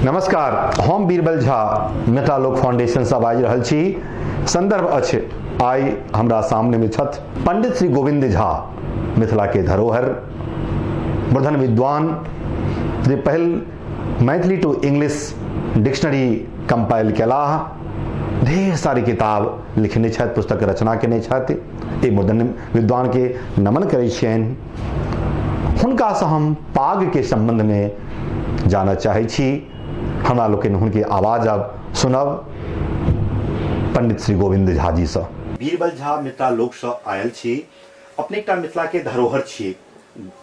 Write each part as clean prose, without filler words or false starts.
नमस्कार, हम बीरबल झा मिथिला लोक फाउंडेशन से बाजि रहल छी। संदर्भ अछि, आइ हमरा सामने में छथि पंडित श्री गोविंद झा, मिथिला के धरोहर, प्रधान विद्वान, जे पहिल Maithili to English dictionary compile केलाह, ढेर सारी किताब लिखने छथि, पुस्तक रचना केने छथि। एहि मूर्धन्य विद्वान के नमन करै छियनि। हुनका से हम पाग के संबंध में जानऽ चाहै छी। हमरा लोकनि हुनके आवाज अब सुनब पंडित श्री गोविंद झा जी से। बीरबल झा मिथिला लोक से आयल छी। अपने एकटा मिथिला के धरोहर छी।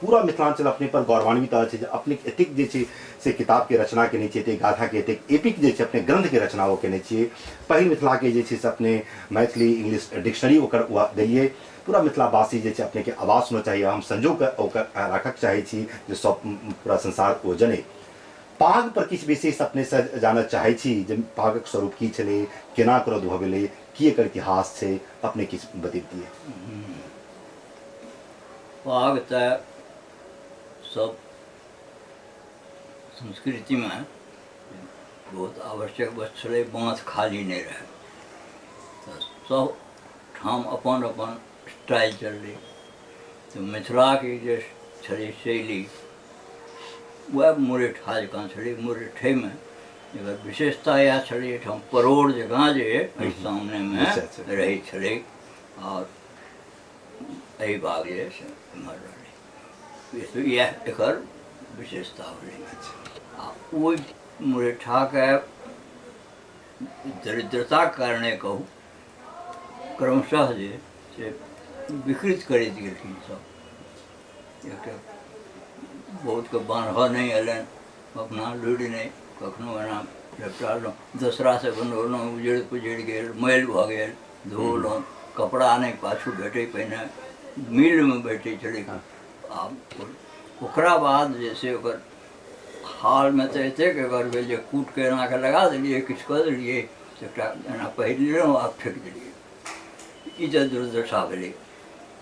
पूरा मिथिलांचल अपने पर गौरवान्वित अछि जे अपने एतेक जे छै से किताब के रचना केने छियै, एतेक गाथा के, एतेक एपिक जे छै अपने ग्रंथ के रचना ओ केने छियै। पहिल मिथिला के जे छै से अपने मैथिली इंग्लिश डिक्शनरी ओकर देलियै। पूरा मिथिलावासी जे छै अपने के आवाज सुनऽ चाहिए। हम संजोग ओकर राखक चाहै छी जे सब पूरा संसार ओ जने। पाग पर किछु विशेष अपने से जानऽ चाहै छी जे पागक स्वरूप की छलै, केना ओकर उद्भव भेलै, की एकर इतिहास छै, अपने किछु बतैतियै। पाग तऽ सब संस्कृतिमे बहुत आवश्यक वस्तु छलै। बाँस खाली नहि रहै तऽ सब ठाम अपन अपन स्टाइल चललै। तऽ मिथिलाके जे छलै शैली वएह मुरैठा जकाँ छलै। मुरैठेमे एकर विशेषता इएह छलै, एहिठाम परोड़ जकाँ जे एहि सामनेमे रहै छलै और एहि भाग जे से एम्हर रहलै, इएह एकर विशेषता भेलै। आ ओहि मुरैठाके दरिद्रताके कारणे कहू क्रमशः जे से विकृत करैत गेलखिन सब। एकटा बहुतके बान्हऽ नहि अयलनि, अपना लुरि नहि, कखनो एना लपटा दोसरासँ बनौलहुँ, उजड़ि पुजड़ि गेल, मैल भऽ गेल, धोलहुँ, कपड़ा नहि पाछू भेटै, पहिने मिलमे भेटै छलै। आ ओकरा बाद जे से ओकर हालमे तऽ एतेक एकर भेल जे कूटके एनाके लगा देलियै, किछु कऽ देलियै, एकटा एना पहिर लेलहुँ आ फेक देलियै। ई तऽ दुर्दशा भेलै।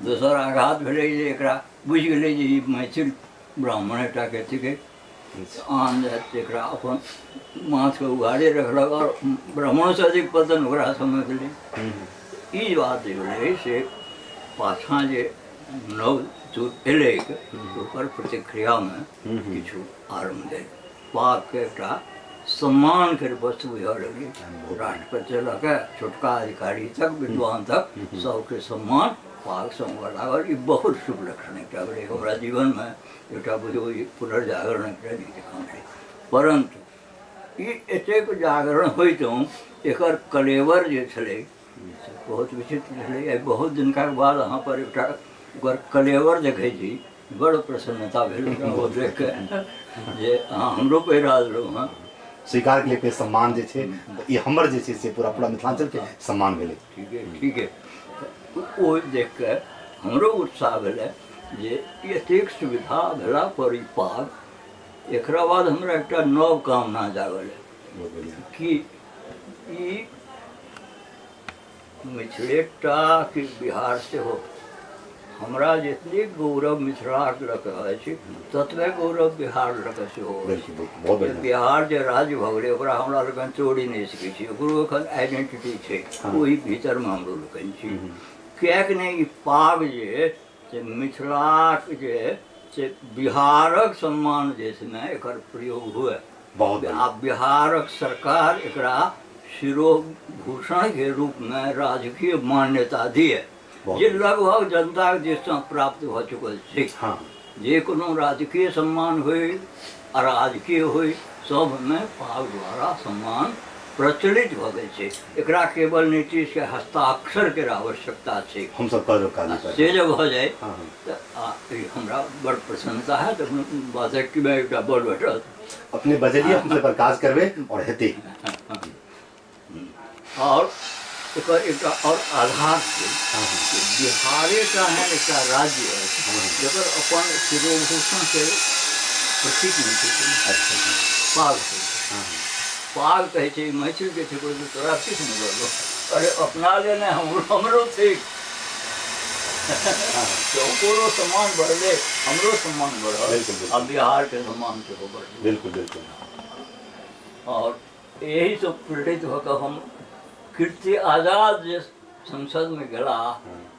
दोसर आघात भेलै जे एकरा बुझि गेलै जे ई मैथिल ब्राह्मण एकटाके थिकै, आन जाति एकरा अपन माथके उघाड़े रखलक और ब्राह्मणोसँ अधिक पतन ओकरा समय भेलै। ई बात जे भेलै से पाछाँ जे नव युग एलै ओकर प्रतिक्रियामे किछु आरम्भ भेल। पागके एकटा सम्मानके वस्तु बुझऽ लगलै। राष्ट्रपति लऽ कऽ छोटका अधिकारी तक, विद्वान तक सबके सम्मान पागसँ हुअ लागल। ई बहुत शुभ लक्षण एकटा भेलै हमरा जीवनमे, एकटा बुझू ई पुनर्जागरण एकटा नीक जकाँ भेलै। परन्तु ई एतेक जागरण होइतहुँ एकर कलेवर जे छलै बहुत विचित्र छलै। बहुत दिनका बाद अहाँ पर एकटा ओकर कलेवर देखै छी, बड़ प्रसन्नता भेल ओ देख कऽ जे अहाँ हमरो पहिरा देलहुँ हँ। स्वीकार के लिए सम्मान जे छै ई हमर जे छै से पूरा पूरा मिथिलांचल के सम्मान भेलै। ठीके ठीके, ओ देख कऽ हमरो उत्साह भेलै जे एतेक सुविधा भेला पर ई पाग। एकरा बाद हमरा एकटा नव कामना जागल कि ई मिथिलेटा कि बिहार सेहो, हमरा जतने गौरव मिथिला लऽ कऽ अछि ततबे गौरव बिहार लऽ कऽ सेहो अछि। बिहार जे राज्य भऽ गेलै ओकरा हमरा लोकनि तोड़ि नहि सकै छी, ओकरो एखन आइडेंटिटी छै, ओहि भीतरमे हमरो लोकनि छी। किएक नहि ई पाग जे से मिथिलाक जे से बिहारक सम्मान जे छै एकर प्रयोग हुए। आ बिहारक सरकार एकरा शिरोभूषण के रूपमे राजकीय मान्यता दिए, जे लगभग जनताके दिससँ प्राप्त भऽ चुकल छै। जे कोनो राजकीय सम्मान होइ अराजकीय होइ सबमे पाग द्वारा सम्मान प्रचलित भऽ गेल छै। एकरा केवल नीतीश के हस्ताक्षर के आवश्यकता छै, हमसब से जे भऽ जाय तऽ हमरा बड़ प्रसन्नता है। तऽ बात एकटा बड़ भेटत। अपने बजलियै, हमसब पर काज करबै और हेतै। और एकर एकटा और आधार छै, बिहारेटा एहन एकटा राज्य अछि जकर अपन शिरोभूषण के प्रतीक नहि छै। पाग छै, पाग कहै छै मैथिल के छै, तोरा किछु नहि रहलो, अरे अपना ले नहि हमरो थिक। तो ओकरो सम्मान बढ़ले, हमरो सम्मान बढ़ल, आ बिहार के सम्मान सेहो बढ़ल। बिल्कुल बिल्कुल। और एहि से प्रेरित होकर हम कीर्ति आजाद जे संसद में गेला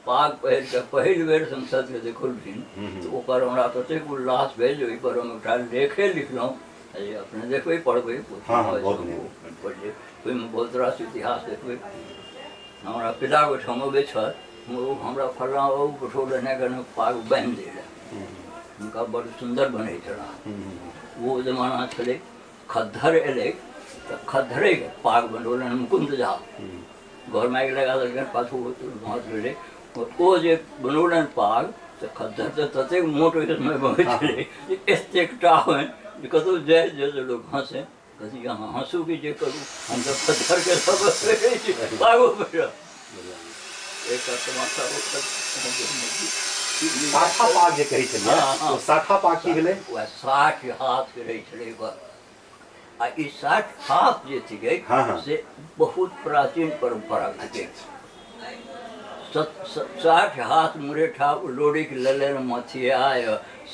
पाग पहिर के पहिल बेर संसद के देखलखिन तऽ ओकर हमरा ततेक उल्लास भेल जे ओहिपर हम एकटा लेखे लिखलहुँ। अपने देखबै पढ़बै, ओहिमे बहुत रास इतिहास देखबै। हमरा पिता ओहिठाम अबै छल, ओ हमरा फल्लाँ ओ पठौलनि कने पाग बान्हि दै लए, हुनका बड़ सुन्दर बनै छलाह। ओ जमाना छलै, खद्दर एलै तऽ खद्दरेके पाग बनौलनि मुकुन्द झा, घरमे आगि लगा देलकनि, पाछू हाथ भेलै। ओ जे बनौलनि पाग तऽ खद्दर तऽ ततेक मोट ओहि समय बनै छलै जे एतेक टा होइन जे कतहु जाइ जे लोक हँसै, कहै अहाँ हँसू कि जे करू, हमसभ खद्दरके सब पागो पहिरब। एकटा तमाशा साठा पाग जे कहै छलियै, ओ साठा पाग की भेलै? वएह 60 हाथके रहै छलै ओकर। आ ई 60 हाथ जे थिकै से बहुत प्राचीन परम्परा थिकै। 60 हाथ मुरेठा लोड़ीक लेलनि मथियाय,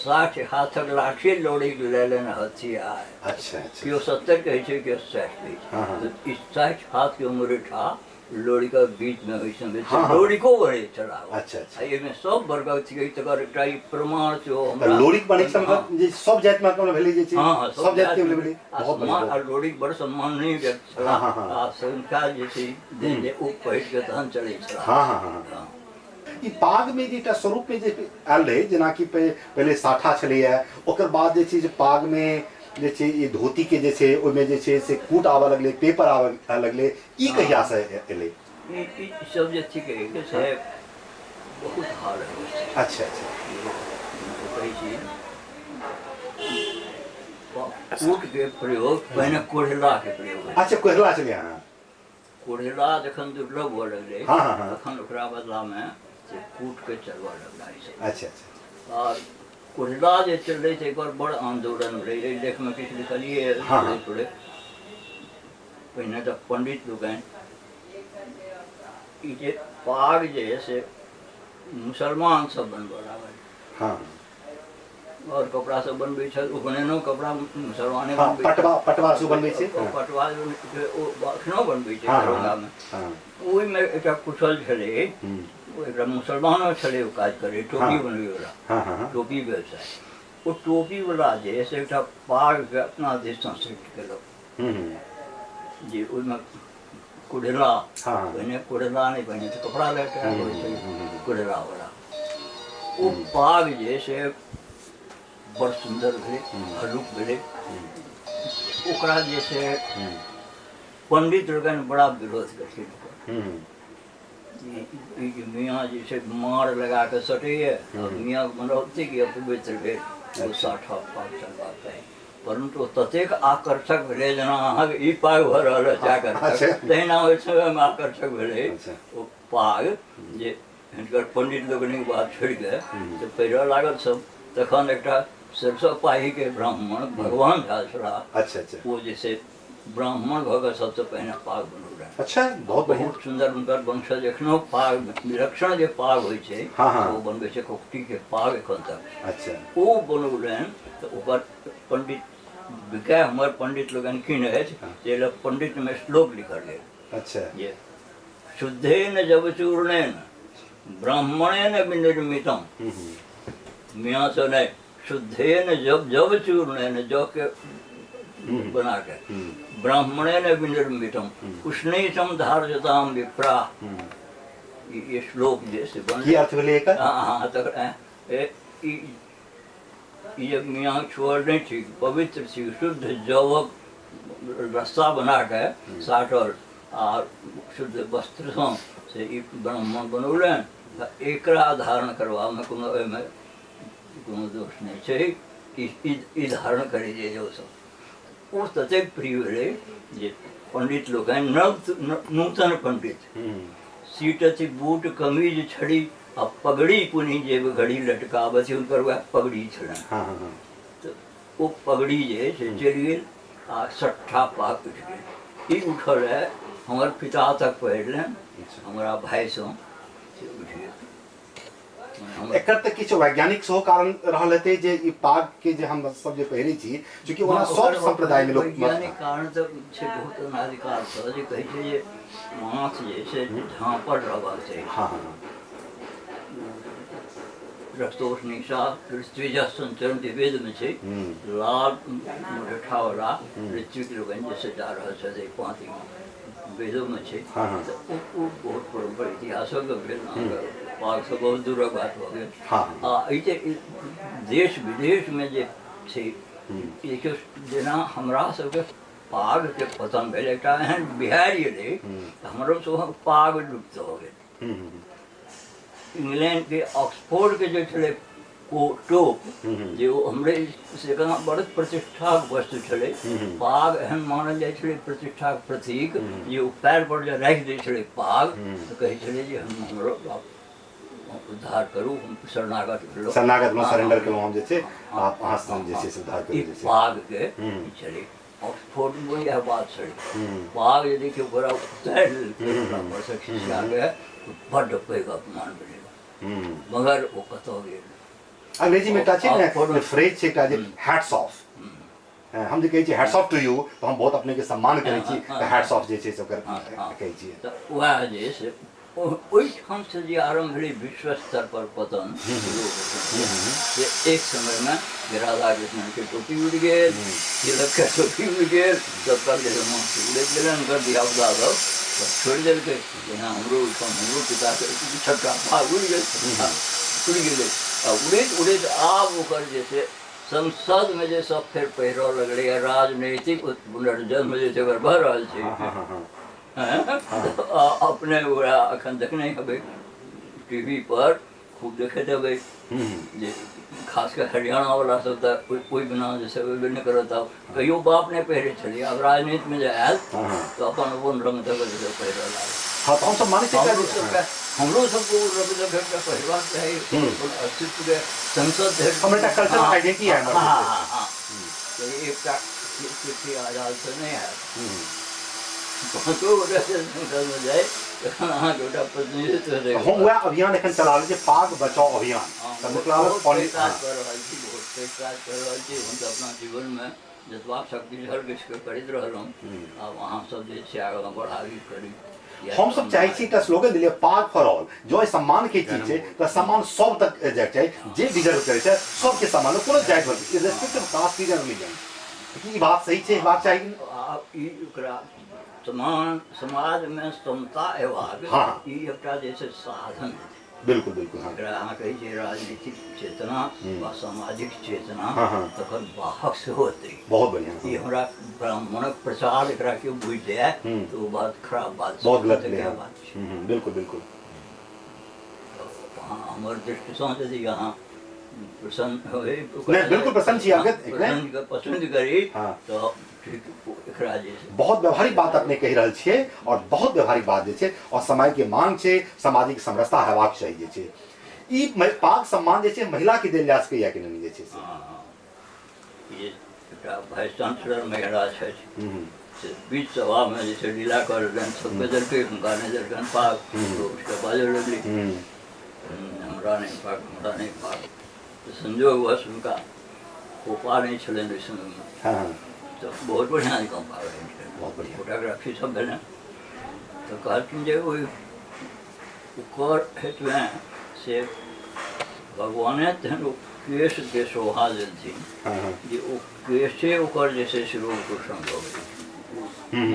60 हाथक लाठी लोड़ीक लेलनि हथियाय। अच्छा, केओ 70 कहै छै, केओ 60 कहै छै। तऽ ई 60 हाथके मुरेठा लोड़ीक बीचमे होइ छै, लोड़िको बनै छलाह। अच्छा, एहिमे सब वर्गक थिकै, तकर एकटा ई प्रमाण सेहो हमरा लोड़िक बनै छल, जे सब जातिमे कोनो भेलै जे छै, सब जातिके भेलै। आ लोड़िक बड़ सम्माननीय व्यक्ति छलाह, आ संख्या जे छै जे ओ पहिर के तहन चलै छलाह। हाँ, ई पागमे जे एकटा स्वरूपमे जे आयल रहै, जेनाकि पहिले साठा छलैए, ओकर बाद जे छै जे पागमे जे छै ई धोतीके जे छै ओहिमे जे छै से कूट आबऽ लगलै, पेपर आबऽ लगलै, ई कहियासँ एलै? ई सब जे थिकै से बहुत हाल है। अच्छा अच्छा, कहै छी कूटके प्रयोग पहिने कोढ़लाके प्रयोग। अच्छा, कोढ़ला छलै। अहाँ कोढ़ला जखन दुर्लभ हुअ लगलै तखन ओकरा बदलामे से कूटके चलबऽ लगला। अच्छा अच्छा। आ कोढ़ला जे चललै ताहिपर बड़ आन्दोलन भेलै। एहि लेखमे किछु लिखलियै थोड़े थोड़े। पहिने तऽ पंडित लोकनि ई जे पाग जे है से मुसलमान सब बनबऽ लागल। हाँ, और कपड़ा सब बनबै छल, उपनयनो कपड़ा मुसलमाने बनबै, पटवा सेहो बनबै छै, पटवा ओ एखनो बनबै छै दरभंगामे। ओहिमे एकटा कुशल छलै, ओ एकटा मुसलमानो छलै, ओ काज करै टोपी बनबैवला, टोपी व्यवसाय। ओ टोपीवला जे है से एकटा पागके अपना दिससँ सेट केलक जे ओहिमे कुढ़ला, पहिने कुढ़ला नहि, पहिने तऽ कपड़ा लए कऽ होइ छलै कुढ़लावला। ओ पाग जे से बड़ सुन्दर भेलै, हल्लुक भेलै। ओकरा जे से पंडित लोकनि बड़ा विरोध केलखिन ओकर। ई मियाँ जे छै मार लगा कऽ सटैए, मियाँके मनोवृत्ति कि अपवित्र भेल, ओ साठा पाग चलबाक चाही। परन्तु ततेक आकर्षक भेलै जेना अहाँके ई पाग भऽ रहल अछि आकर्षक, तहिना ओहि समयमे आकर्षक भेलै ओ पाग जे हिनकर पंडित लोकनिक बात छोड़िकऽ से पहिरऽ लागल सब। तखन एकटा सरिसब पाहीके ब्राह्मण भगवान झा छलाह। अच्छा अच्छा। ओ जे से ब्राह्मण भऽ कऽ सबसँ पहिने पाग बनौलनि। अच्छा, बहुत बहुत सुन्दर हुनकर वंशज एखनो पाग विलक्षण जे पाग होइ छै ओ बनबै छै, कोकटीके पाग एखन तक। अच्छा, ओ बनौलनि तऽ ओकर पंडित बिकाय हमर पंडित लोकनि की अछि जे लए पंडितमे श्लोक लिखल गेल। अच्छा, जे शुद्धेन जवचूर्णेन ब्राह्मणेन विनिर्मितम, मियाँ से नहीं, शुद्धेन जब जवचूर्णेन जौ के बना के ब्राह्मणेन विनिर्मितम उष्णितम धार्यताम विप्रा। ये श्लोक जैसे बन की अर्थ भेलै एकर? हाँ, तकर ई जे मियाँ छुअल नहीं ठीक, पवित्र छी, शुद्ध जवक रस्सा बना के साटल आ शुद्ध वस्त्रसँ से ई ब्राह्मण बनौलनि, तऽ एकरा धारण करबामे कोनो एहिमे कोनो दोष नहि छै। ई धारण करै जे ओसभ ओ ततेक प्रिय भेलै जे पंडित लोकनि नूतन पंडित सीटथि बूट कमीज छड़ी आ पगड़ी पुनि जेब घड़ी लटकाबथि, हुनकर वएह पगड़ी छलनि। तऽ ओ पगड़ी जे से चलि गेल आ सट्ठा पाग उठि गेल। ई उठल है हमर पिता तक पहिरलनि, हमरा भाइसँ से उठि गेल। एकर तऽ किछु वैज्ञानिक सेहो कारण रहल हेतै जे ई पाग के जे हम सब जे पहिरै छी, चूँकि ओना सब सम्प्रदाय में लोक वैज्ञानिक कारण तऽ छै बहुत अनाधिकार जे कहै छै जे माछ जे छै झाँपल रहबाक चाही। हाँ हाँ। रक्तोष्णिषा ऋत्विज संचरण वेद में छै, लाल मुठठावला ऋत्विक लोकनि जैसे जा रहल छथि एहि पाँति वेदों में छै। तऽ ओ बहुत परम्परा इतिहासक भेल, अहाँके पागसँ बहुत दूरक बात भऽ गेल। आ एहि जे देश विदेशमे जे छै देखियौ, जेना हमरा सबके पागके पतन भेल, एकटा एहन बिहारि एलै तऽ हमरो सबक पाग लुप्त भऽ गेल। इंग्लैंड के ऑक्सफोर्ड के जे छलै टोप, जे ओ हमरे से बड़ प्रतिष्ठाक वस्तु छलै। पाग एहन मानल जाइ छलै प्रतिष्ठाक प्रतीक, जे ओ पैर पर जे राखि दै छलै पाग तऽ कहै छलै जे हम हमरो उद्धार करू, हम शरणागत भेलहुँ, शरणागत में सरेंडर केलहुँ हम जे छै, आप अहाँ जे छै से उद्धार करू। पाग के छलै ऑक्सफोर्ड में इएह बात छलै। पाग यदि केओ ओकरा उतारि लेलकै पर से खिसियाके बड्ड पैघ अपमान भेलै, मगर ओ कतऽ गेल। अंग्रेजी में एकटा छै ने फ्रेज छै एकटा जे हैट्स ऑफ, हम जे कहै छियै हैट्स ऑफ टू यू, तऽ हम बहुत अपने के सम्मान करै छी, तऽ हैट्स ऑफ जे छै से ओकर कहै छियै। तऽ वएह जे से ओहिठामसँ जे आरम्भ भेलै विश्व स्तर पर पतन, से एक समयमे राधा कृष्णके टोपी उड़ि गेल, तिलकके टोपी उड़ि गेल, सबकर जे माछ उड़ैत गेलनि, हुनकर धियापुता सब सब छोड़ि देलकै। जेना हमरो ओहिठाम हमरो पिताके छठा पाग उड़ि गेल, उड़ि गेलै। आ उड़ैत उड़ैत आब ओकर जे छै संसदमे जे सब फेर पहिरऽ लगलै, राजनैतिक पुनर्जन्म जे छै ओकर भऽ रहल छै। अपने ओकरा एखन देखने हेबै टीवी पर, खूब देखैत हेबै जे खास कऽ हरियाणावला सब तऽ ओहि बिना जे छै ओहि नहि करत। आब कहियो बाप नहि पहिरै छलै, आब राजनीतिमे जे आयल तऽ अपन अपन रंग दऽ कऽ जे पहिरऽ लागल। हाँ, तऽ हमसब मानै छियै हमरो सबके ओ रंग दऽ कऽ पहिरबाक चाही, अपन अस्तित्वके संसद हमर एकटा कल्चरल आइडेंटिटी है। हाँ हाँ हाँ, एकटा चिट्ठी आजाद से नहि हैत, पाँचो गोटे संसदमे जाय तखन अहाँके एउटा प्रतिनिधित्व हेतै। हम वएह अभियान एखन चला रहल छी, पाग बचाओ अभियान। बहुत पैघ काज कऽ रहल छी, बहुत पैघ काज कऽ रहल छी। हम तऽ अपना जीवनमे जतबा शक्ति छल किछु करैत रहलहुँ, आब अहाँ सब जे छै आगाँ बढ़ाबी करी। हम सब चाहै छी एकटा स्लोगन दिलियै पाग फॉर ऑल, जो एहि सम्मान के चीज छै तऽ सम्मान सब तक जायके चाही, जे डिजर्व करै छै सबके सम्मान, कोनो जाति वर्ग irrespective caste region religion. की ई बात सही छै, हेबाक चाही? आब ई ओकरा समान समाजमे समता अयबाक ई एकटा जे छै साधन। बिल्कुल बिल्कुल। एकरा अहाँ कहै छियै राजनीतिक चेतना वा सामाजिक चेतना, तकर वाहक सेहो हेतै। बहुत बढ़िया। ई हमरा ब्राह्मणक प्रचार एकरा केओ बुझि जाय तऽ ओ बात खराब बात, बहुत गलत बात छै। बिल्कुल बिल्कुल। हमर दृष्टिसँ यदि अहाँ प्रसन्न होय, बिल्कुल प्रसन्न छी, पसन्द करी तऽ एकरा जे बहुत व्यवहारिक बात अपने कहि रहल छियै, और बहुत व्यवहारिक बात जे छै, और समय के मांग छै, सामाजिक समरसता हेबाक चाही जे छै। ई पाग सम्मान जे छै महिला के देल जा सकैया कि नहि जे छै से? ये एकटा वाइस चांसलर महिला छथि से बीच सभामे जे छै लीला कऽ लेलनि, सबके देलकै, हुनका नहि देलकनि पाग, उसके बाजऽ लगली हमरा नहि पाग, हमरा नहि पाग। संजोगवश हुनका कोपा नहि छलनि ओहि समयमे, तऽ बहुत बढ़िआँ जकाँ पाग रहै छलै, बहुत बढ़िआँ फोटोग्राफी सब भेलनि। तऽ कहलखिन जे ओहि ओकर हेतुए से भगवाने तेहन ओ केशके शोभा देलथिन जे ओ केशे ओकर जे छै से रोग पोषण भऽ गेलै,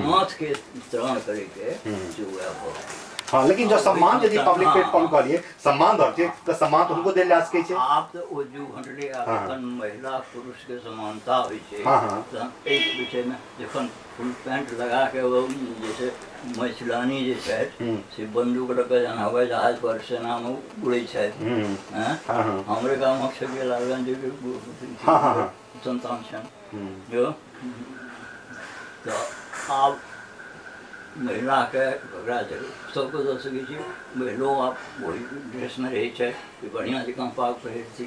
माथके त्राण करैके से वएह भऽ गेलै। हाँ, लेकिन जो सम्मान यदि पब्लिक प्लेटफॉर्म कहलिए सम्मान धर छै तऽ सम्मान तऽ हुनको देल जा सकै छै। आब तऽ ओ युग हटलै, आब जखन महिला पुरुष के समानता होइ छै तहन एहि विषयमे जखन फुल पैंट लगा के ओ जे छै मैथिलानी जे छथि से बंदूक लऽ कऽ जहन हवाई जहाज पर सेनामे उड़ै छथि, हमरे गामक छलियै लालगंज संतान छनि जो, तऽ आब महिलाके घघरा सबके दऽ सकै छी। महिलो आब ओहि ड्रेसमे रहै छै, बढ़िआँ जकाँ पाग पहिरती,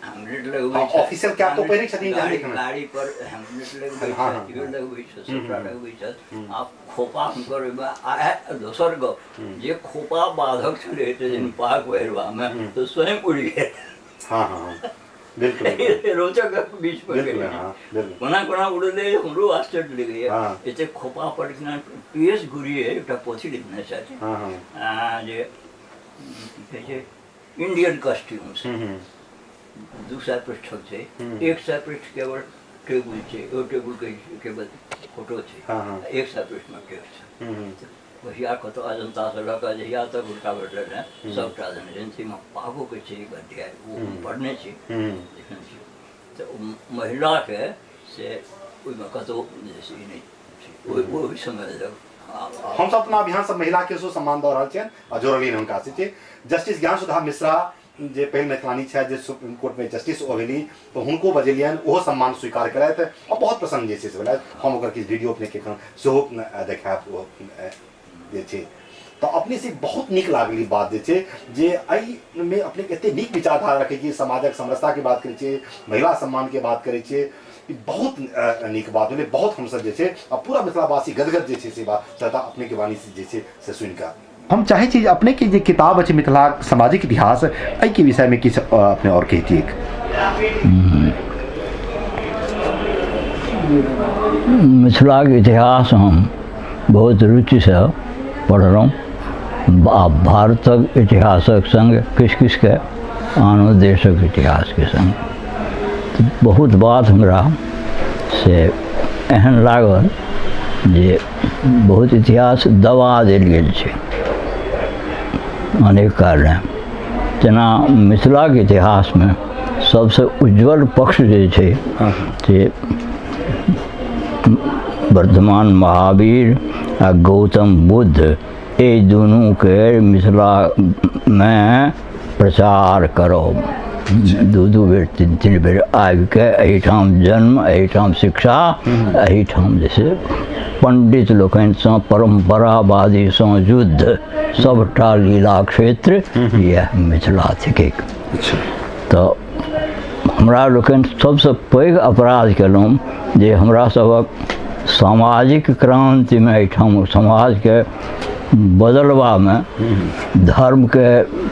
हेमलेट लगबै छै, ऑफिशियल कैप तो पहिरै छथिन, गाड़ी पर हेमलेट लगबै छै, लगबै छै, सबटा लगबै छै। आब खोपा हुनकर ओहिमे दोसर गप जे खोपा बाधक छलै पाग पहिरबामे तऽ स्वयं उड़ि गेल। हाँ हाँ बिल्कुल रोचक बीच पर कोना कोना उड़लै हमरो आश्चर्य लगैया। एते खोपा पर पी एस गुरी एकटा पोथी लिखने छथि जे की कहै छै इंडियन कॉस्ट्यूम्स, 200 पृष्ठक छै, 100 पृष्ठ केवल टेबुल छै, ओ टेबुल के केवल फोटो छै, 100 पृष्ठमे टेक्स्ट छै। कहिया कतऽ अजन्तासँ लऽ कऽ जहिया तक हुनका भेटलनि हेँ सभटा देने छनि। ताहिमे पागोके छै एक अध्याय, ओ हम पढ़ने छी, देखने छी। तऽ महिलाके से ओहिमे कतहु जे से ई नहि छै ओहि समय तक। हमसब अपना अभियान सब महिला के सेहो सम्मान दऽ रहल छियनि आ जोड़लियनि हुनका से। जस्टिस ज्ञान सुधा मिश्रा जे पहिल मैथिलानी छथि जे सुप्रीम कोर्ट में जस्टिस ओ भेली, तऽ हुनको बजेलियनि, ओहो सम्मान स्वीकार केलथि आ बहुत प्रसन्न जे छै से भेलथि। हम ओकर किछु वीडियो अपनेके एखन सेहो देखायब ओ जे छै। तऽ अपने से बहुत नीक लागल ई बात जे छै जे एहिमे अपने एते नीक विचारधारा रखै छियै, समाजक समरसताके बात करै छियै, महिला सम्मानके बात करै छियै, ई बहुत नीक बात भेलै। बहुत हमसब जे छै आ पूरा मिथिलावासी गदगद जे छै से बात सभटा अपनेके वाणी से जे छै से सुनिकऽ। हम चाहै छी जे अपनेके जे किताब अछि मिथिलाक सामाजिक इतिहास, एहिके विषयमे किछु अपने आओर कहितियै। मिथिलाक इतिहास हम बहुत रुचिसँ पढ़लहुँ आ भारतक इतिहासक सङ्ग किछु किछुके आनो देशक इतिहासके सङ्ग बहुत बात हमरा से एहन लागल जे बहुत इतिहास दबा देल गेल छै अनेक कारणे। जेना मिथिलाके इतिहासमे सबसँ उज्ज्वल पक्ष जे छै से वर्धमान महावीर आ गौतम बुद्ध, एहि दुनूके मिथिलामे प्रचार करब। दू बेर 3-3 बेर आबिके एहिठाम जन्म, एहिठाम शिक्षा, एहिठाम जे छै पंडित लोकनिसँ परम्परावादीसँ युद्ध, सबटा लीला क्षेत्र इएह मिथिला थिकैक। तऽ हमरा लोकनि सबसँ पैघ अपराध केलहुँ जे हमरा सभक सामाजिक क्रांतिमे एहिठाम समाजके बदलबामे, धर्मके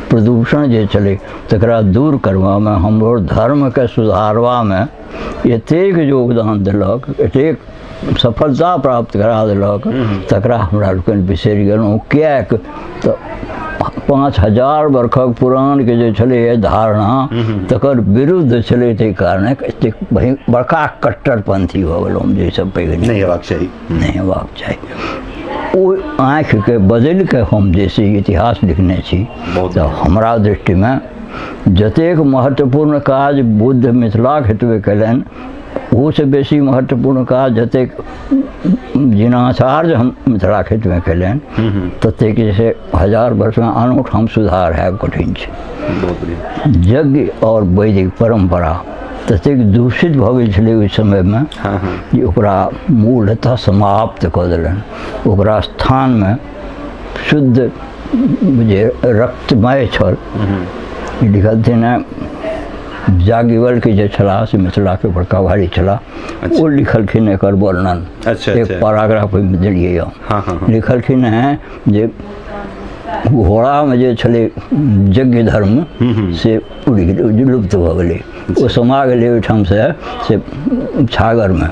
प्रदूषण जे छलै तकरा दूर करबामे, हमरो धर्मके सुधारबामे एतेक योगदान देलक, एतेक सफलता प्राप्त करा देलक, तकरा हमरा लोकनि बिसरि गेलहुँ। किएक तऽ 5000 वर्षक पुरानके जे छलैए धारणा तकर विरुद्ध छलै, ताहि कारणे एतेक बड़का कट्टरपंथी भऽ गेलहुँ जाहिसँ पैघ नहि हेबाक चाही, नहि हेबाक चाही। ओ आँखिके बदलि कऽ हम जे से इतिहास लिखने छी तऽ हमरा दृष्टिमे जतेक महत्वपूर्ण काज बुद्ध मिथिलाक हेतु कयलनि ओहोसँ बेसी महत्वपूर्ण काज जतेक जिनाचार्य हम मिथिलाक हेतुमे कयलनि ततेक जे छै 1000 वर्षमे आनो ठाम सुधार हैब कठिन छै। यज्ञ और वैदिक परम्परा ततेक दूषित भऽ गेल छलै ओहि समयमे जे ओकरा मूलतः समाप्त कऽ देलनि। ओकरा स्थानमे शुद्ध जे रक्तमय छल, लिखलथिन हेँ जाज्ञवल्क्य जे छलाह से मिथिलाके बड़का भारी छलाह, ओ लिखलखिन एकर वर्णन। एक पैराग्राफ ओहिमे देलियै हँ। लिखलखिन हेँ जे घोड़ामे जे छलै यज्ञ धर्म से उड़ि गेलै, लुप्त भऽ गेलै, ओ समा गेलै ओहिठामसँ से छागरमे,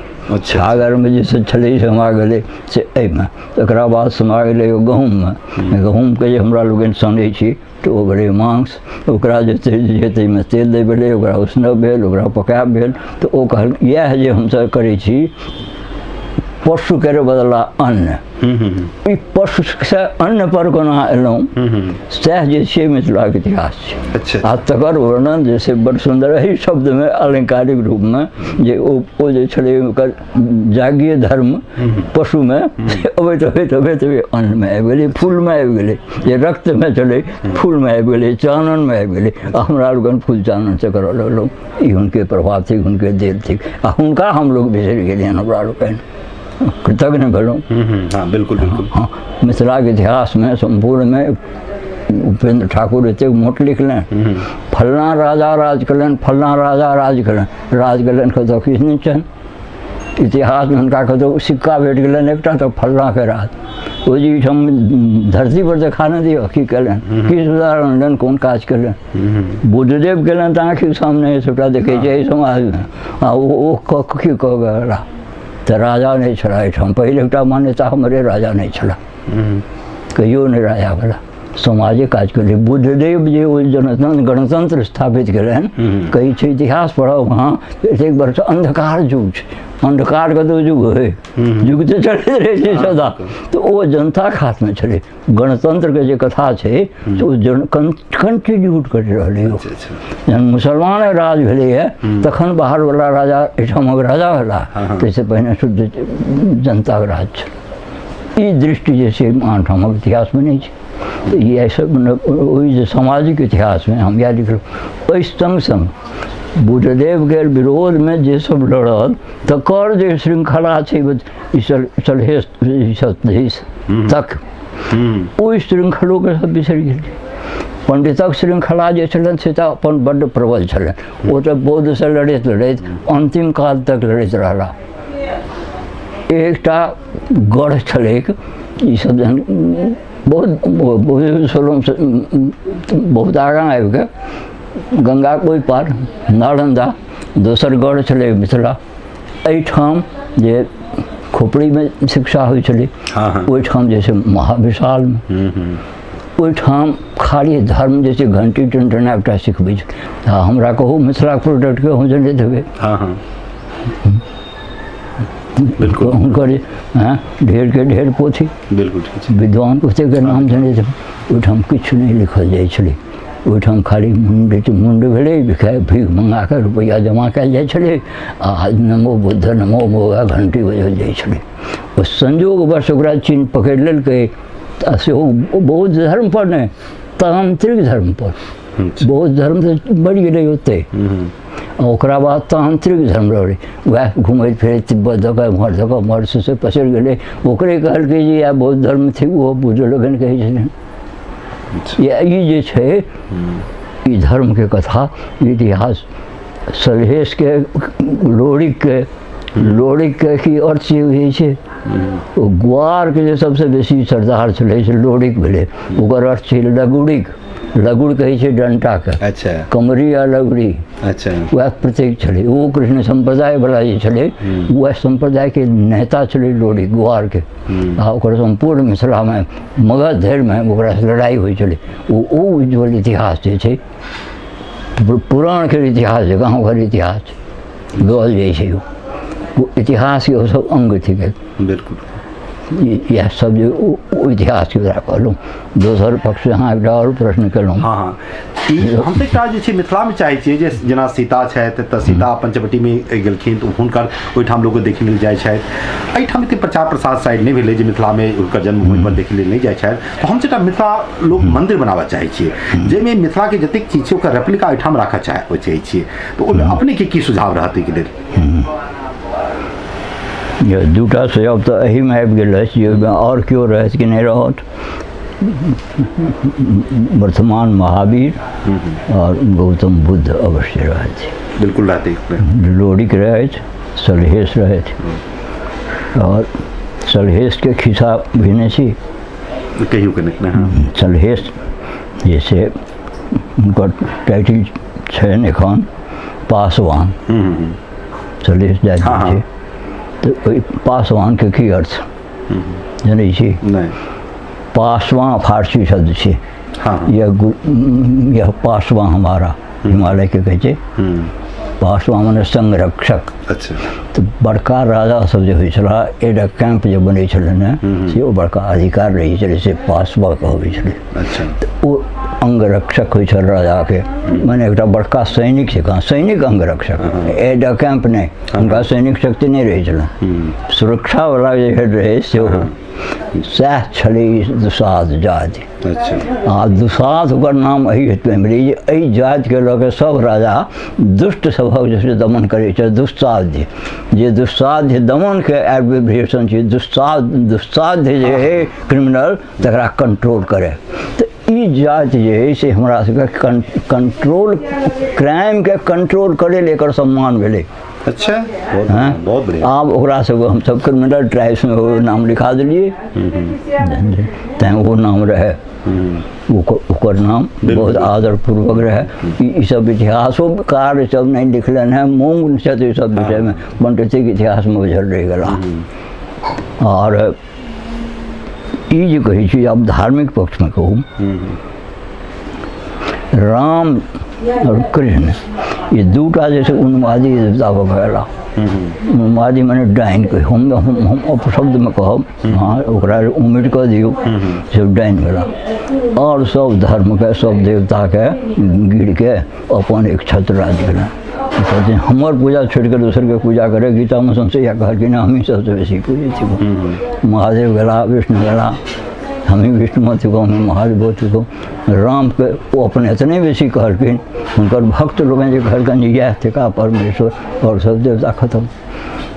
छागरमे जे से छलै समा गेलै से एहिमे, तकरा बाद समा गेलै गहूँममे। गहूँमके जे हमरा लोकनि सनै छी तऽ ओ भेलै मांस, ओकरा जे ताहिमे तेल दै भेलै, ओकरा उसनब भेल, ओकरा पकायब भेल। तऽ ओ कहल इएह जे हमसभ करै छी पशुके बदला अन्न, ई पशुसँ अन्न पर कोना एलहुँ सएह जे छै मिथिलाके इतिहास छै। आ तकर वर्णन जे छै बड़ सुन्दर एहि शब्दमे अलङ्कारिक रूपमे जे ओ जे छलै ओकर जागीय धर्म पशुमे अबैत अबैत अबैत अन्नमे आबि गेलै, फूलमे आबि गेलै, जे रक्तमे छलै फूलमे आबि गेलै, चाननमे आबि गेलै। आ हमरा लोकनि फूल चाननसँ करऽ लगलहुँ। ई हुनके प्रभाव थिक, हुनके देल थिक, आ हुनका हमलोग बिसरि गेलियनि हमरा लोकनि। कृतज्ञ भेलहुँ। हाँ बिल्कुल बिल्कुल। हाँ, मिथिलाके इतिहासमे सम्पूर्णमे उपेंद्र ठाकुर एतेक मोट लिखलनि, फल्लाँ राजा राज कयलनि, फल्लाँ राजा राज कयलनि, राज कयलनि कतहु किछु नहि छनि इतिहासमे, हुनका कतहु सिक्का भेट गेलनि एकटा तऽ फल्लाँके राज, ओ जे एहिठाम धरती पर देखा नहि दिअ की कयलनि, की सुधार अनलनि, कोन काज कयलनि। बुद्धदेव कयलनि तऽ आँखिके सामने सबटा देखै छै एहि समाजमे, आ ओ की कऽ गेला। तऽ राजा नहि छलाह एहिठाम, पहिल एकटा मान्यता हमरे राजा नहि छलाह, कहियो नहि राजा भेला, समाजे काज कयलै। बुद्धदेव जे ओहि जनतंत्र गणतंत्र स्थापित कयलनि, कहै छै इतिहास पढ़ब अहाँ, एतेक वर्ष अन्धकार युग छै, अन्धकार कतहु युग होइ, युग तऽ चलैत रहै छै सदा, तऽ ओ जनताके हाथमे छलै। गणतंत्रके जे कथा छै से ओ जन कंटिन्यूट करि रहलै। जहन मुसलमान राज भेलैए तखन बाहरवला राजा एहिठामक राजा भेला, ताहिसँ पहिने शुद्ध जनताके राज छल। ई दृष्टि जे छै आनठामक इतिहासमे नहि छै। इएह सब ओहि जे सामाजिक इतिहासमे हम इएह लिखलहुँ। ओहि सङ्ग सङ्ग बुद्धदेवके विरोधमे जे सब लड़ल तकर जे श्रृङ्खला छै ई सलहेश तक, ओहि श्रृङ्खलोके सब बिसरि गेल। पण्डितक श्रृङ्खला जे छलनि से तऽ अपन बड्ड प्रबल छलनि, ओ तऽ बौद्धसँ लड़ैत लड़ैत अन्तिम काल तक लड़ैत रहला। एकटा गढ़ छलैक, ईसब जहन बहुत बहुत आगाँ आबिके गंगाके ओहि पार नालन्दा दोसर गढ़ छलै मिथिला, एहिठाम जे खोपड़ीमे शिक्षा होइ छलै, ओहिठाम जे छै महाविशालमे, ओहिठाम खाली धर्म जे छै घंटी टनटना एकटा सिखबै छै। हमरा कहू मिथिलाके प्रोडक्टके हम जनैत हेबै। बिल्कुल हुनकर ढेर के ढेर पोथी, बिल्कुल विद्वान ओतेकके नाम जनैत हेबै। ओहिठाम किछु नहि लिखल जाइ छलै, ओहिठाम खाली मुण्ड मुण्ड भेलै, भीख मँगाकऽ रुपैआ जमा कयल जाइ छलै आ नमो बुद्ध नमो मोगा घंटी बजल जाइ छलै। ओ संयोगवश ओकरा चीन पकड़ि लेलकै, आ सेहो बौद्ध धर्मपर नहि, तांत्रिक धर्मपर। बौद्ध धर्म तऽ बढ़ि गेलै ओतहि, ओकरा बाद तांत्रिक धर्म रहलै, वएह घुमैत फिरैत तिब्बत दऽ कऽ एम्हर दऽ कऽ ओम्हर से पसरि गेलै। ओकरे कहलकै जे इएह बौद्ध धर्म थिक, ओहो बुद्ध लोकनि कहै छथिन। ई जे छै ई धर्मके कथा इतिहास सलहेशके लोरिकके, लोरिकके की अर्थ होइ छै, ओ ग्वारके जे सबसँ बेसी सरदार छलै से लोरिक भेलै, ओकर अर्थ छै लगुड़िक, लगुड़ कहै छै डंटाके, अच्छा कमरी आ लगुड़ी, अच्छा वएह प्रतीक छलै। ओ कृष्ण सम्प्रदायवला जे छलै वएह सम्प्रदायके नेता छलै लोरिक ग्वारके, आ ओकर सम्पूर्ण मिथिलामे मगध धरिमे ओकरासँ लड़ाइ होइ छलै। ओ उज्ज्वल इतिहास जे छै पुराणके इतिहास जकाँ ओकर इतिहास गल जाइ छै, ओ इतिहासके ओ सब अङ्ग थिकै। बिल्कुल इएह सब जे इतिहासके ओकरा कहलहुँ। दोसर पक्ष अहाँ एकटा आओर प्रश्न केलहुँ। हाँ हाँ, हम तऽ एकटा जे छै मिथिलामे चाहै छियै जे जेना सीता छथि तऽ सीता पंचवटीमे गेलखिन तऽ हुनकर ओहिठाम लोक देखै लेल जाइ छथि, एहिठाम एतेक प्रचार प्रसार शायद नहि भेलै जे मिथिलामे हुनकर जन्मभूमि पर देखै लेल नहि जाइ छथि। तऽ हम एकटा मिथिला लोक मन्दिर बनाबऽ चाहै छियै जाहिमे मिथिलाके जतेक चीज छै ओकर रेप्लिका एहिठाम राखऽ चाहै छियै, तऽ ओहिमे अपनेके की सुझाव रहत एहिके लेल? दूटा सुझाव तऽ एहिमे आबि गेल अछि जे ओहिमे आओर केओ रहत कि नहि रहत। वर्तमान महावीर और गौतम बुद्ध अवश्य रहथि, बिल्कुल रहते, लोरिक रहथि, सलहेश रहथि। और सलहेशके खिस्सा बुझने छी? कहियो कनिक। सलहेश जे से हुनकर टाइटिल छनि एखन पासवान, सलहेश जाति छै, तऽ ओहि पासवानके की अर्थ जनै छी? पासवान फारसी शब्द छै, यह पासवान हमारा हिमालयके कहै छै, पासवान मने संरक्षक। अच्छा, तऽ बड़का राजा सब जे होइ छलाह, एडा कैंप जे बनै छलनि हेँ से ओ बड़का अधिकार रहै छलै, से पासवा कहबै छलै। अच्छा, तऽ ओ अंगरक्षक होइ छल राजाके, मने एकटा बड़का सैनिक जकाँ, सैनिक अंगरक्षक, एड कैंप नहि, हुनका सैनिक शक्ति नहि रहै छलनि, सुरक्षावला जे हेड रहै सेहो सएह छलै दुसाध जाति। आ दुसाध ओकर नाम एहि हेतु भेलै जे एहि जातिके लऽ कऽ सब राजा दुष्ट सभक जे छै दमन करै छै। दुस्साध्य जे दुस्साध्य दमनके एब्रिविएशन छै, दुस्साध्य जे है क्रिमिनल तकरा कंट्रोल करे। तऽ ई जाति जे है से हमरा सबके कंट्रोल, क्राइमके कंट्रोल करे ले एकर सम्मान भेलै। अच्छा, बहुत बढ़िया। आब ओकरा सबके हमसब क्रिमिनल ट्राइब्समे ओ नाम लिखा देलियै, तैँ ओ नाम रहै, ओकर नाम बहुत आदरपूर्वक रहै। ई सब इतिहासोकार सब नहि लिखलनि हेँ, मूंग छथि ई सब विषयमे, पंडितिक इतिहासमे बुझल रहि गेला। आओर ई जे कहै छी, आब धार्मिक पक्षमे कहू, राम और कृष्ण ये दूटा जैसे उन्मादी देवता भऽ गेला। उन्मादी मने डाइन के, हम अपशब्द में कहब, हाँ ओकरा उमिट कऽ दियौ, सब डाइन भेला। और सब धर्म के सब देवता के गिर के अपन एक छत्र राज भेला। कहथिन हमर पूजा छोड़ि कऽ दोसरके पूजा करे, गीतामे संशय कहलखिन हमही सबसँ बेसी पूजै छी। महादेव गेला, विष्णु गेला, हमही विष्णु थिकहुँ, हमही महादेव थिकहुँ। रामके ओ अपने एतने बेसी कहलखिन, हुनकर भक्त लोकनि जे कहलखिन जे इएह थिका परमेश्वर और सब देवता खत्म।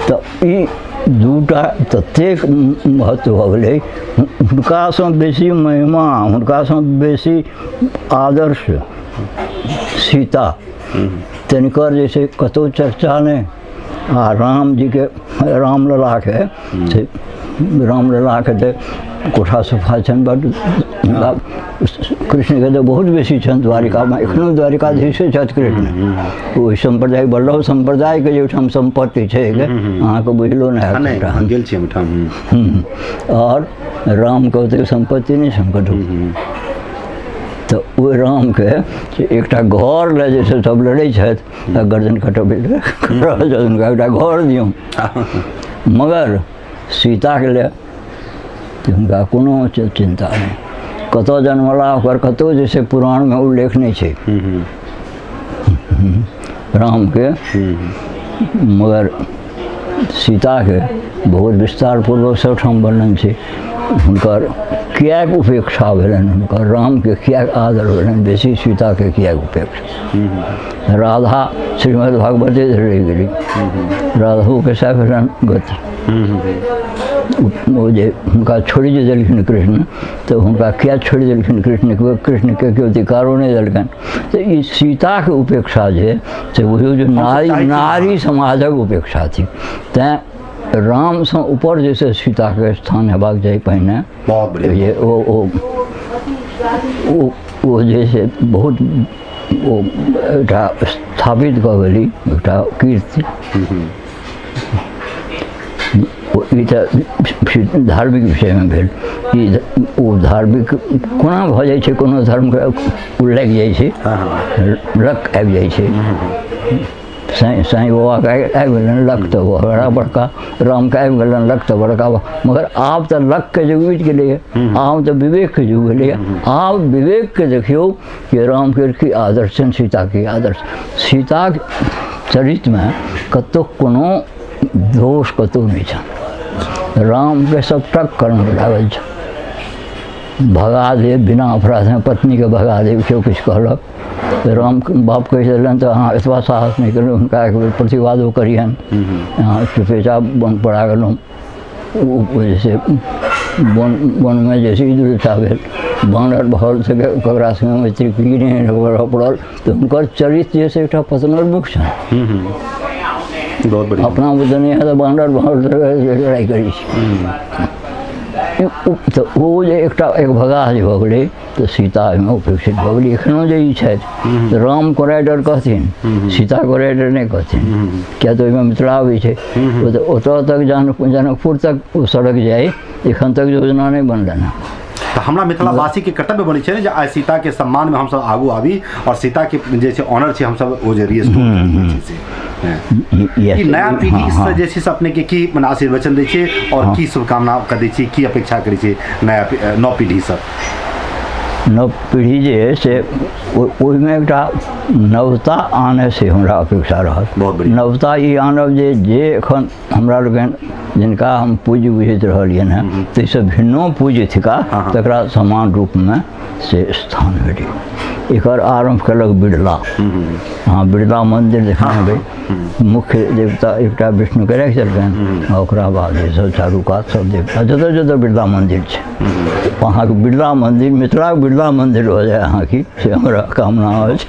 तऽ ई दूटा ततेक महत्व भऽ गेलै, हुनकासँ बेसी महिमा, हुनकासँ बेसी आदर्श सीता, तिनकर जे छै कतहु चर्चा नहि। आ रामजीके, रामललाके से, रामललाके तऽ कोठा सोफा छनि बड्ड, कृष्णके तऽ बहुत बेसी छनि द्वारिकामे, एखनो द्वारिकाधीशे छथि कृष्ण। ओहि सम्प्रदाय, वल्लभ सम्प्रदायके जे ओहिठाम सम्पत्ति छै अहाँके बुझलो नहि हैत। गेल छी ओहिठाम। आओर रामके ओतेक सम्पत्ति नहि छनि कतहु। तऽ ओहि रामके एकटा घर लए जे छै सब लड़ै छथि आ गर्दन कटबै हुनका एकटा घर दियौ, मगर सीताके लिए हुनका कोनो चिन्ता नहि। कतऽ जन्मला ओकर कतहु जे छै पुराणमे उल्लेख नहि छै रामके, मगर सीताके बहुत विस्तारपूर्वक सबठाम वर्णन छै। हुनकर किएक उपेक्षा भेलनि, हुनकर रामके किएक आदर भेलनि बेसी, सीताके किएक उपेक्षा। राधा श्रीमद् भागवते रहि गेली, राधोके सएह भेलनि गति। ओ जे हुनका छोड़ि जे देलखिन कृष्ण, तऽ हुनका किया छोड़ि देलखिन कृष्ण, कृष्णके केओ अधिकारो नहि देलखिन। तऽ ई सीताके उपेक्षा जे से बुझियौ जे नारी नारी समाजक उपेक्षा थिक। तैँ रामसँ ऊपर जे छै सीताके स्थान हेबाक चाही पहिने। बहुत ओ ओ ओ जे छै बहुत ओ एकटा स्थापित कऽ गेली एकटा कीर्ति। ई तऽ धार्मिक विषयमे भेल। ई ओ धार्मिक कोना भऽ जाइ छै, कोनो धर्मके ओ लागि जाइ छै, लक आबि जाइ छै। साईं साईं बाबाके आबि गेलनि लक तऽ बड़ा बड़का, रामके आबि गेलनि लक तऽ बड़का, मगर आब तऽ लकके युग बीत गेलैए, आब तऽ विवेकके युग भेलैए। आब विवेकके देखियौ कि रामके की आदर्श छनि, सीताके आदर्श। सीताके चरित्रमे कतहु कोनो दोष कतहु नहि छनि। रामके सबटा कर्म लागल छनि, भगा देब बिना अपराधमे पत्नीके भगा देब, केओ किछु कहलक तऽ राम बाप कहि देलनि तऽ अहाँ एतबा साहस नहि केलहुँ, हुनका एक बेर प्रतिवादो करिहनि, अहाँ चुपेचाप वन पड़ा गेलहुँ। ओ जे छै वन वनमे जे छै दुर्दशा भेल, बानर भल से ककरा सङ्गे मैत्री की नहि करऽ पड़ल। तऽ हुनकर चरित्र जे छै एकटा पतनोन्मुख छनि। बहुत बढ़िया। अपना बुझने है तऽ बानर भल लड़ाइ करै छी। तऽ ओ जे एकटा एक भगाह जे भऽ गेलै तऽ सीता ओहिमे उपेक्षित भऽ गेलै। एखनो जे ई छथि राम कोराइडर कहथिन, सीता कोराइडर नहि कहथिन, किया तऽ ओहिमे मिथिला अबै छै। ओतऽ तक जनकपुर तक ओ सड़क जाइ, एखन तक योजना नहि बनलनि हँ। तऽ हमरा मिथिलावासीके कर्तव्य बनै छै ने जे आइ सीताके सम्मानमे हमसब आगू आबी और सीताके जे छै ऑनर छै हमसब ओ जे रिस्टोर करी छै। ई नया पीढ़ी से जे छै से अपने के की मने आशीर्वचन दै छियै और की शुभकामना करै छी, की अपेक्षा करै छी नया नव पीढ़ी से? नव पीढ़ी जे अइ से ओहिमे एकटा नवता आनय से हमरा अपेक्षा रहत। बहुत बढ़िया। नवता ई आनब जे जे एखन हमरा लोकनि जिनका हम पूज्य बुझैत रहलियनि हेँ ताहिसँ भिन्नो पूज्य थिका, तकरा समान रूपमे से स्थान भेटै। एकर आरम्भ केलक बिड़ला। अहाँ बिड़ला मन्दिर देखने हेबै, मुख्य देवता एकटा विष्णुके राखि देलकनि आ ओकरा बाद जे सब चारू कात सब देवता, जतऽ जतऽ बिड़ला मन्दिर छै। अहाँके बिड़ला मन्दिर मिथिलाके बिड़ला मन्दिर हो जाए अहाँके, से हमरा कामना अछि।